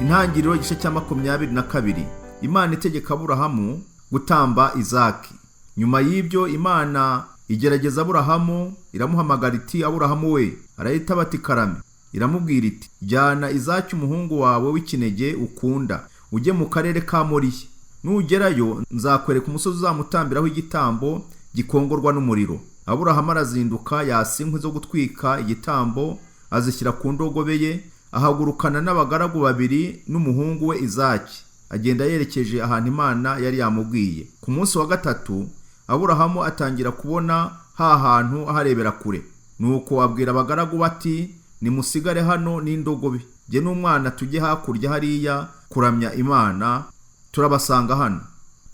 Intangiriro, igice cya 22. Imana itegeka Aburahamu gutamba Izaki. Nyuma y'ibyo Imana igerageza Aburahamu, iramuhamagara iti: "Aburahamu we!" Arayitaba ati: "Karame." Iramubwira iti: "Jyana Izaki umuhungu wawe w'ikinege ukunda, ujye mu karere ka Moriya. Nugerayo nzakwereka umusozi uzamutambiraho igitambo gikongorwa n'umuriro." Aburahamu arazinduka, yasa inkwi zo gutwika igitambo, azishyira ku ndogobe ye, ahagurukana n'abagaragu babiri n'umuhungu we Izaki, agenda yerekeje ahantu Imana yari yamubwiye. Ku munsi wa gatatu Aburahamu atangira kubona ha hantu aharebera kure. Nuko abwira abagaragu bati: "Nimusigare hano n'indogobe, jye n'umwana tujye hakurya hariya kuramya Imana, turabasanga hano."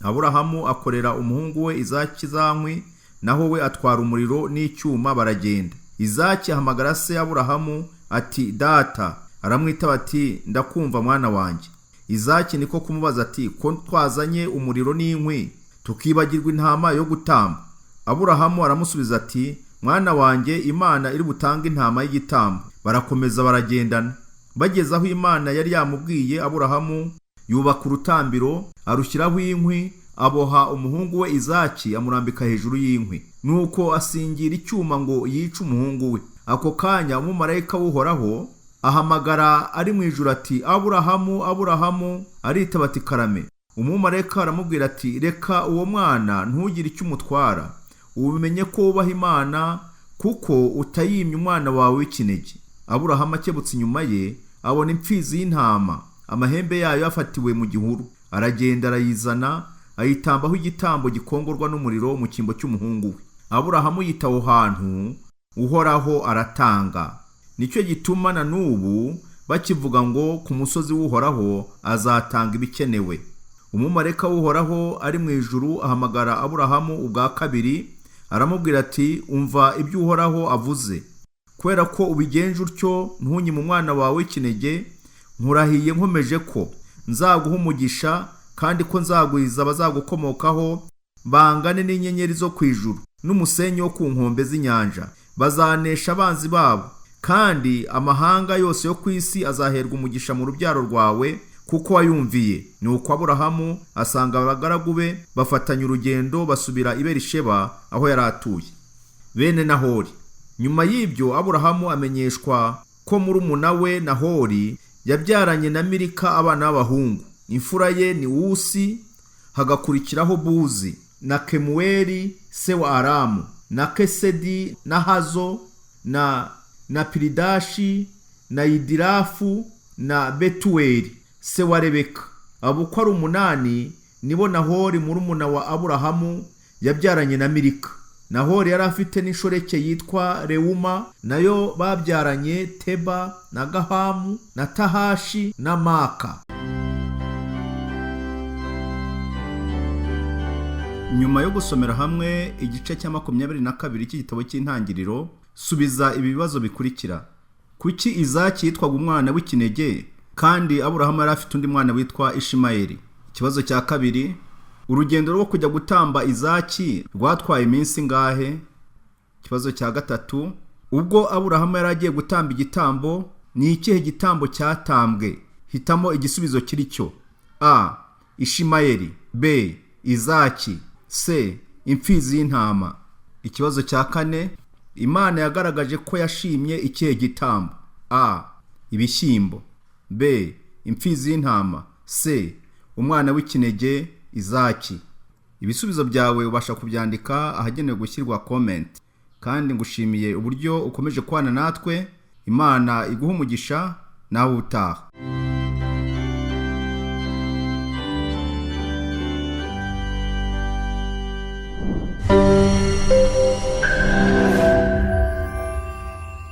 Aburahamu akorera umuhungu we Izaki za nkwi, naho we atwara umuriro n'icyuma, baragenda. Izaki ahamagara se Aburahamu ati: "Data!" Aramwitaba ati: "Ndakumva, mwana wanjye." Izaki niko kumubaza ati: "Ko twazanye umuriro n'inkwi, tukibagirwa intama yo gutamba?" Aburahamu aramusubiza ati: "Mwana wanjye, Imana iri butange intama y'igitambo." Barakomeza baragendana. Bageze aho Imana yari yamubwiye, Aburahamu yubaka urutambiro, arushyiraho inkwi, aboha umuhungu we Izaki, amurambika hejuru y'inkwi. Nuko asingira icyuma ngo yice umuhungu we. Ako kanya umumarayika w'Uhoraho ahamagara ari mu ijuru ati: "Aburahamu, Aburahamu!" Aritaba ati: "Karame." Umumarayika aramubwira ati: "Reka uwo mwana, ntugire icyo umutwara. Ubimenye ko wubaha Imana, kuko utayimye umwana wawe w'ikinege." Aburahamu akebutse inyuma ye, abona imfizi y'intama, amahembe yayo yafatiwe mu gihuru. Aragenda, arayizana, ayitambaho igitambo gikongorwa n'umuriro mu cyimbo cy'umuhungu we. Aburahamu yita aho hantu "Uhoraho aratanga". Nicyo gituma na n'ubu bakivuga ngo: "Ku musozi w'Uhoraho azatanga ibikenewe." Umumarayika w'Uhoraho ari mu ijuru ahamagara Aburahamu ubwa kabiri, aramubwira ati: "Umva ibyo Uhoraho avuze: Kubera ko ubigenje utyo, ntunyime umwana wawe w'ikinege, nkurahiye nkomeje ko nzaguha umugisha, kandi ko nzagwiza abazagukomokaho bangane n'inyenyeri zo ku ijuru n'umusenyi wo ku nkombe z'inyanja. Bazanesha abanzi babo, kandi amahanga yose yo ku isi azaherwa umugisha mu rubyaro rwawe, kuko wayumviye." Nuko Aburahamu asanga abagaragu be, bafatanya urugendo, basubira i Berisheba aho yari atuye. Bene Nahori. Nyuma y'ibyo Aburahamu amenyeshwa ko murumuna we Nahori yabyaranye na Milika abana b'abahungu. Imfura ye ni Usi, hagakurikiraho Buzi na Kemuweli se wa Aramu, na Kesedi na Hazo na Pilidashi na Yidirafu na Betuweli se wa Rebeka. Abo uko ari umunani nibo Nahori murumuna wa Aburahamu yabyaranye na Milika. Nahori yari afite n'inshoreke yitwa Rewuma, nayo babyaranye Teba na Gahamu na Tahashi na Maka. Nyuma yo gusomera hamwe igice cya 22 cy'igitabo cy'Intangiriro, subiza ibi bibazo bikurikira: Kuki Izaki yitwaga umwana w'ikinege kandi Aburahamu yari afite undi mwana witwa Ishimayeli? Ikibazo cya kabiri: urugendo rwo kujya gutamba Izaki rwatwaye iminsi ingahe? Ikibazo cya gatatu: ubwo Aburahamu yari agiye gutamba igitambo, ni ikihe gitambo cyatambwe? Hitamo igisubizo kiri cyo: A, Ishimayeli; B, Izaki; C, imfizi y'intama. Ikibazo cya kane: Imana yagaragaje ko yashimye ikihe gitambo? A, ibishyimbo; B, imfizi y'intama; C, umwana w'ikinege Izaki. Ibisubizo byawe ubasha kubyandika ahagenewe gushyirwa comment. Kandi ngushimiye uburyo ukomeje kubana natwe. Imana iguha umugisha. Nawe utaha.